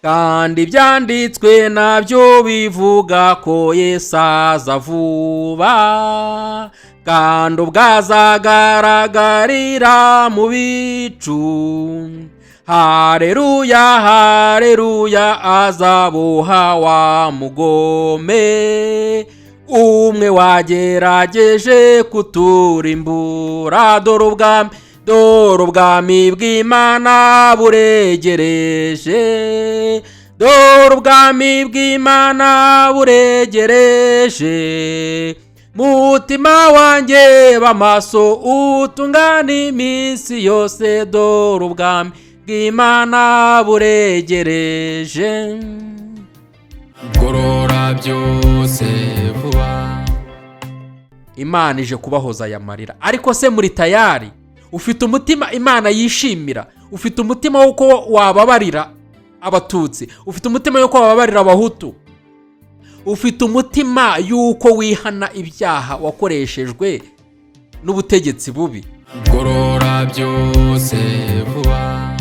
Kandi ibyanditswe nabyo bivuga ko Yesu aza vuba, kandi ubwo azagaragarira mu bicu. Hareruya, hareruya, azaboha wa mugome umwe wagerageje kuturimbura. Dore ubwami, dore ubwami bw'Imana buregereje, dore ubwami bw'Imana buregereje. Mutima wanjye, b'amaso utungana iminsi yose, dore ubwami bw'Imana buregereje. Gorora byose vuba. Imana ije kubahoza aya marira, ariko se muri tayari? Ufite umutima Imana yishimira? Ufite umutima w'uko wababarira Abatutsi? Ufite umutima w'uko wababarira Abahutu? Ufite umutima y'uko wihana ibyaha wakoreshejwe n'ubutegetsi bubi? Gorora byose vuba.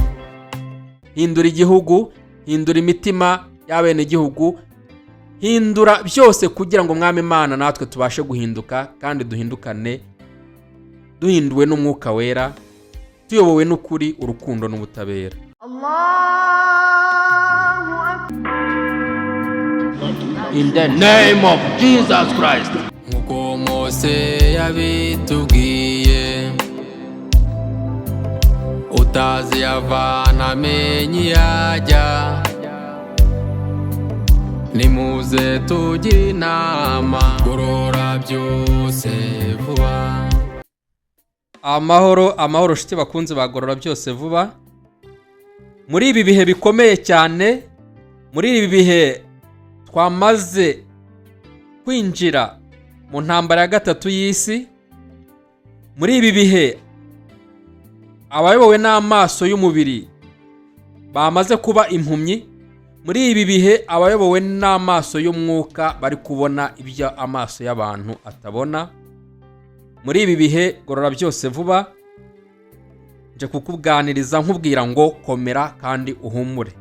Hindura igihugu, hindura imitima y'abenegihugu, hindura byose kugira ngo, Mwami Imana, natwe tubashe guhinduka kandi duhindukane, duhinduwe n'Umwuka Wera, tuyobowe n'ukuri, urukundo n'ubutabera. الله أكبر. In the name of Jesus Christ. Nk'uko Mose yabitubwiye, utazi yavana amenye iyo ajya. Nimuze tujye inama. Gorora byose vuba. Amahoro, amahoro, nshuti bakunze bagorora byose vuba. Muri ibi bihe bikomeye cyane, muri ibi bihe twamaze kwinjira mu ntambara ya gatatu y'isi, muri ibi bihe abayobowe n'amaso y'umubiri bamaze kuba impumyi, muri ibi bihe abayobowe n'amaso y'umwuka bari kubona ibyo amaso y'abantu atabona, muri ibi bihe Gorora byose vuba nje kukuganiriza nkubwira ngo komera kandi uhumure,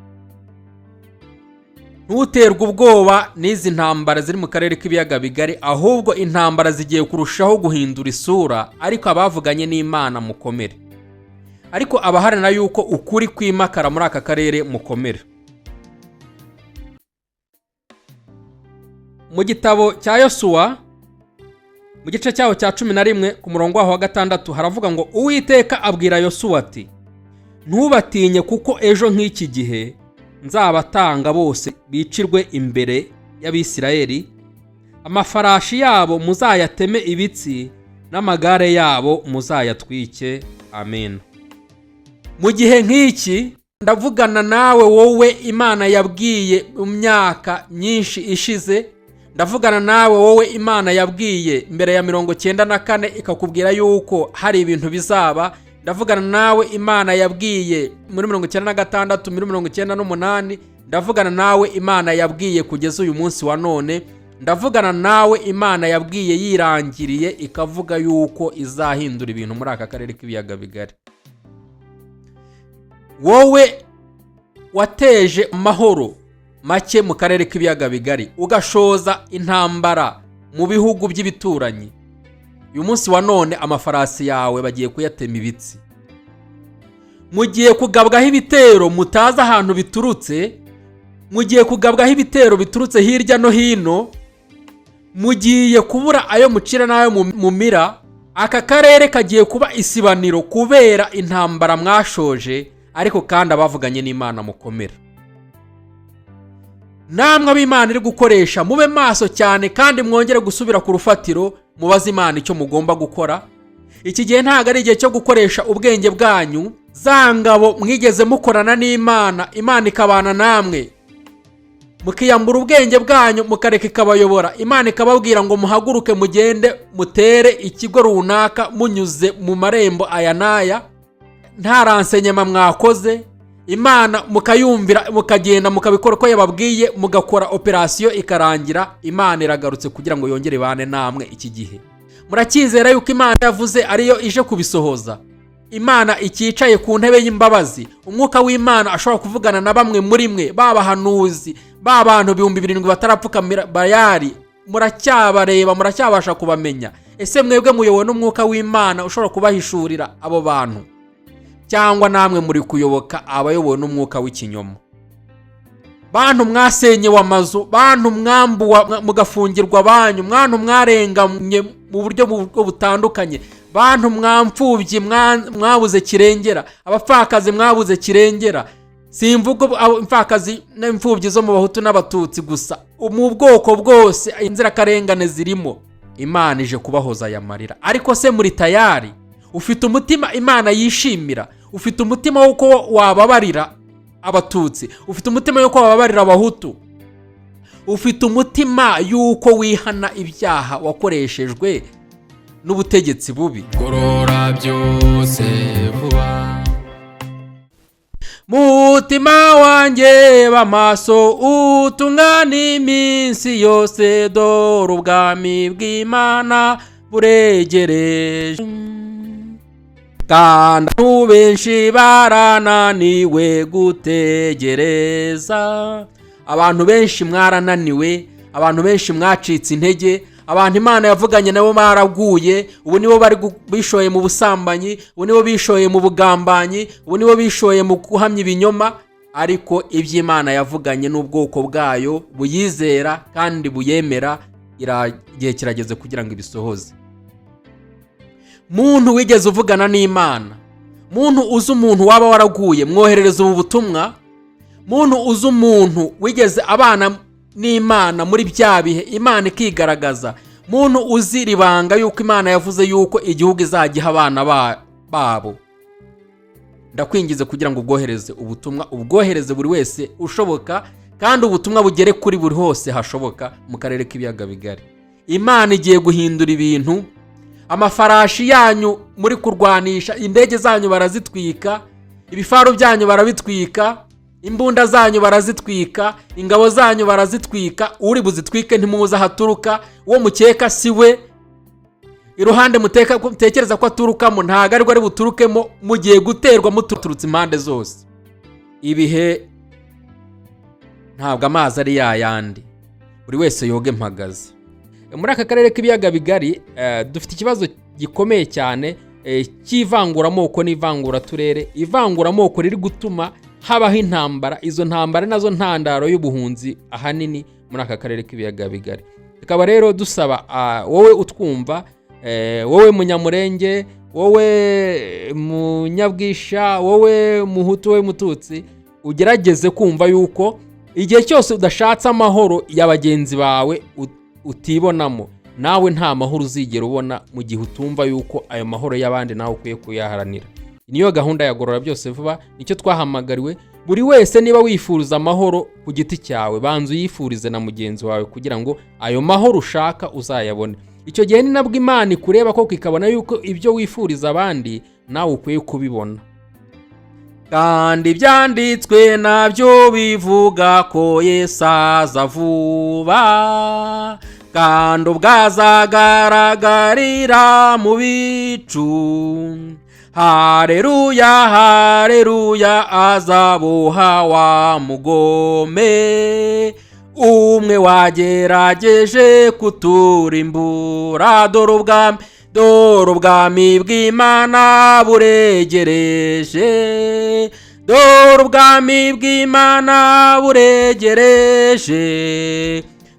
ntuterwe ubwoba n'izi ntambara ziri mu karere k'Ibiyaga Bigari. Ahubwo intambara zigiye kurushaho guhindura isura, ariko abavuganye n'Imana mukomere, ariko abaharanira yuko ukuri kwimakara muri aka karere mukomere. Mu gitabo cya Yosuwa, mu gice cyaho cya 11, ku murongo waho wa 6, haravuga ngo: "Uwiteka abwira Yosuwa ati: 'Ntubatinye, kuko ejo nk'iki gihe nzabatanga bose bicirwe imbere y'Abisirayeli. Amafarashi yabo muzayateme ibitsi, n'amagare yabo muzayatwike.'" Amen. Mu gihe nk'iki ndavugana nawe, wowe Imana yabwiye mu myaka myinshi ishize. Ndavugana nawe, wowe Imana yabwiye mbere ya 94, ikakubwira yuko hari ibintu bizaba. Ndavugana nawe Imana yabwiye muri 96, muri 98. Ndavugana nawe Imana yabwiye kugeza uyu munsi wa none. Ndavugana nawe Imana yabwiye yirangiriye, ikavuga yuko izahindura ibintu muri aka karere k'Ibiyaga Bigari. Wowe wateje amahoro make mu karere k'Ibiyaga Bigari, ugashoza intambara mu bihugu by'ibituranyi, uyu munsi wa none amafarasi yawe bagiye kuyatema ibitsi. Mugiye kugabwaho ibitero mutazi ahantu biturutse, mugiye kugabwaho ibitero biturutse hirya no hino, mugiye kubura ayo mucira n'ayo mumira. Aka karere kagiye kuba isibaniro kubera intambara mwashoje. Ariko kandi abavuganye n'Imana mukomera, namwe ab'Imana iri gukoresha mube maso cyane kandi mwongere gusubira ku rufatiro, mubaze Imana icyo mugomba gukora. Iki gihe ntabwo ari igihe cyo gukoresha ubwenge bwanyu. Za ngabo mwigeze mukorana n'Imana, Imana ikabana namwe, mukiyambura ubwenge bwanyu, mukareka ikabayobora, Imana ikababwira ngo muhaguruke mugende mutere ikigo runaka munyuze mu marembo aya n'aya, nta renseignement mwakoze, Imana mukayumvira, mukagenda mukabikora uko yababwiye, mugakora operasiyo ikarangira. Imana iragarutse kugira ngo yongere ibane namwe. Iki gihe muracyizera yuko Imana yavuze ariyo ije kubisohoza? Imana ikicaye ku ntebe y'imbabazi, umwuka w'Imana ashobora kuvugana na bamwe muri mwe, babahanuzi ba bantu 7000 batarapfukamira Bayari. Muracyabareba, muracyabasha kubamenya. Ese mwebwe muyobowe n'umwuka w'Imana ushobora kubahishurira abo bantu, cyangwa namwe muri kuyoboka abayobowe n'umwuka w'ikinyoma? Bantu mwasenyewe amazu, bantu mwambuwa mugafungirwa banyu, mwantu mwarenganye mu buryo butandukanye, bantu mwamfubyi mwabuze kirengera, abapfakazi mwabuze kirengera. Simvuga imfakazi n'imfubyi zo mu Bahutu n'Abatutsi gusa, mu bwoko bwose inzirakarengane zirimo. Imana ije kubahoza aya marira, ariko se muri tayari? Ufite umutima Imana yishimira? Ufite umutima w'uko wababarira Abatutsi? Ufite umutima w'uko wababarira Abahutu? Ufite umutima y'uko wihana ibyaha wakoreshejwe n'ubutegetsi bubi? Gorora byose vuba. Mutima wanjye, b'amaso utungane iminsi yose, dore ubwami bw'Imana buregereje. Kandi abantu benshi barananiwe gutegereza. Abantu benshi mwarananiwe, abantu benshi mwacitse intege, abantu Imana yavuganye nabo baraguye. Ubu nibo bari bishoye mu busambanyi, ubu nibo bishoye mu bugambanyi, ubu nibo bishoye mu guhamya ibinyoma. Ariko iby'Imana yavuganye n'ubwoko bwayo buyizera kandi buyemera, igihe kirageze kugira ngo ibisohoze. Muntu wigeze uvugana n'Imana, muntu uzi umuntu waba waraguye, mwoherereza ubu butumwa. Muntu uzi umuntu wigeze abana n'Imana muri bya bihe Imana ikigaragaza, muntu uzi ribanga yuko Imana yavuze yuko igihugu izajya iha abana babo, ndakwingize kugira ngo ubwohereze ubutumwa, ubwohereze buri wese ushoboka, kandi ubutumwa bugere kuri buri hose hashoboka mu karere k'Ibiyaga Bigari. Imana igiye guhindura ibintu. Amafarashi yanyu muri kurwanisha, indege zanyu barazitwika, ibifaru byanyu barabitwika, imbunda zanyu barazitwika, ingabo zanyu barazitwika. Uri buzitwike ntimuzi aho aturuka, uwo mukeka si we. Iruhande mutekereza ko aturukamo ntabwo aribwo ari buturukemo. Mugiye guterwa muturutse impande zose. Ibihe ntabwo amazi ari yayandi, buri wese yoge mpagaze. Muri aka karere k'Ibiyaga Bigari dufite ikibazo gikomeye cyane cy'ivanguramoko n'ivanguraturere. Ivanguramoko riri gutuma habaho intambara, izo ntambara nazo ntandaro y'ubuhunzi ahanini muri aka karere k'Ibiyaga Bigari. Tukaba rero dusaba wowe utwumva, wowe Munyamurenge, wowe Munyabwisha, wowe Muhutu, wowe Mututsi, ugerageze kumva yuko igihe cyose udashatse amahoro ya bagenzi bawe utibonamo, nawe nta mahoro uzigera ubona mu gihe utumva yuko ayo mahoro y'abandi nawe ukwiye kuyaharanira. Niyo gahunda ya Gorora Byose Vuba, nicyo twahamagariwe. Buri wese, niba wifuza amahoro ku giti cyawe, banza uyifurize na mugenzi wawe kugira ngo ayo mahoro ushaka uzayabone. Icyo gihe ni nabwo Imana ikureba koko ikabona yuko ibyo wifuriza abandi nawe ukwiye kubibona. Kandi ibyanditswe nabyo bivuga ko Yesu aza vuba, kandi ubwo azagaragarira mu bicu. Hareruya, hareruya, azaboha wa mugome umwe wagerageje kuturimbura. Dore ubwami, dore ubwami bw'Imana buregereje, dore ubwami bw'Imana buregereje.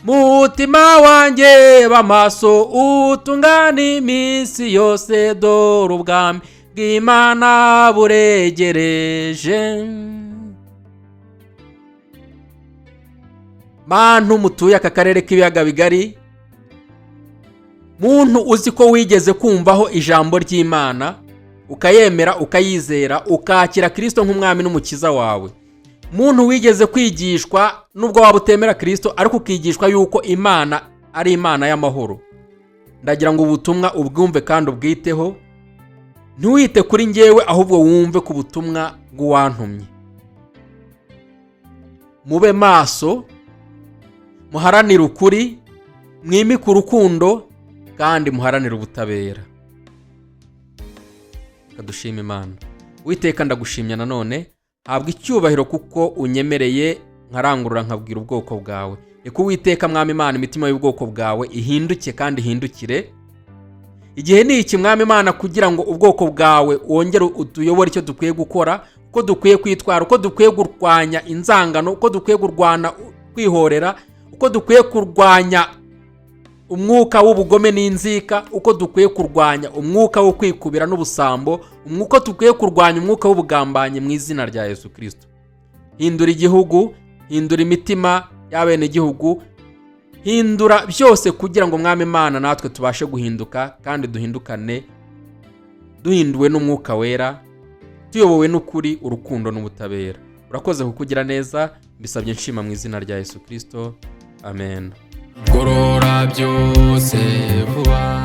Mutima wanjye, b'amaso utungane iminsi yose, dore ubwami bw'Imana buregereje. Bantu mutuye aka karere k'Ibiyaga Bigari, muntu uzi ko wigeze kumvaho ijambo ry'Imana, ukayemera, ukayizera, ukakira Kirisito nk'umwami n'umukiza wawe, muntu wigeze kwigishwa, nubwo waba utemera Kirisito ariko ukigishwa yuko Imana ari Imana y'amahoro, ndagira ngo ubutumwa ubwumve kandi ubwiteho. Ntiwite kuri ngewe, ahubwo wumve ku butumwa bw'uwantumye. Mube maso, muharanire ukuri, mwimike urukundo kandi muharanire ubutabera. Kadushima Imana. Witeka, ndagushimye nanone, habwa icyubahiro kuko unyemereye nkarangurura nkabwira ubwoko bwawe. Reka, Uwiteka Mwami Imana, imitima y'ubwoko bwawe ihinduke kandi ihindukire. Igihe ni iki, Mwami Imana, kugira ngo ubwoko bwawe wongere utuyobore icyo dukwiye gukora, uko dukwiye kwitwara, uko dukwiye kurwanya inzangano, uko dukwiye kurwana kwihorera, uko dukwiye kurwanya umwuka w'ubugome n'inzika, uko dukwiye kurwanya umwuka wo kwikubira n'ubusambo, uko dukwiye kurwanya umwuka w'ubugambanyi, mu izina rya Yesu Kirisito. Hindura igihugu, hindura imitima y'abenegihugu, hindura byose kugira ngo, Mwami Imana, natwe tubashe guhinduka kandi duhindukane duhinduwe n'Umwuka Wera, tuyobowe n'ukuri, urukundo n'ubutabera. Urakoze kukugira neza. Mbisabye nshima mu izina rya Yesu Kirisito, amen. Gorora byose vuba.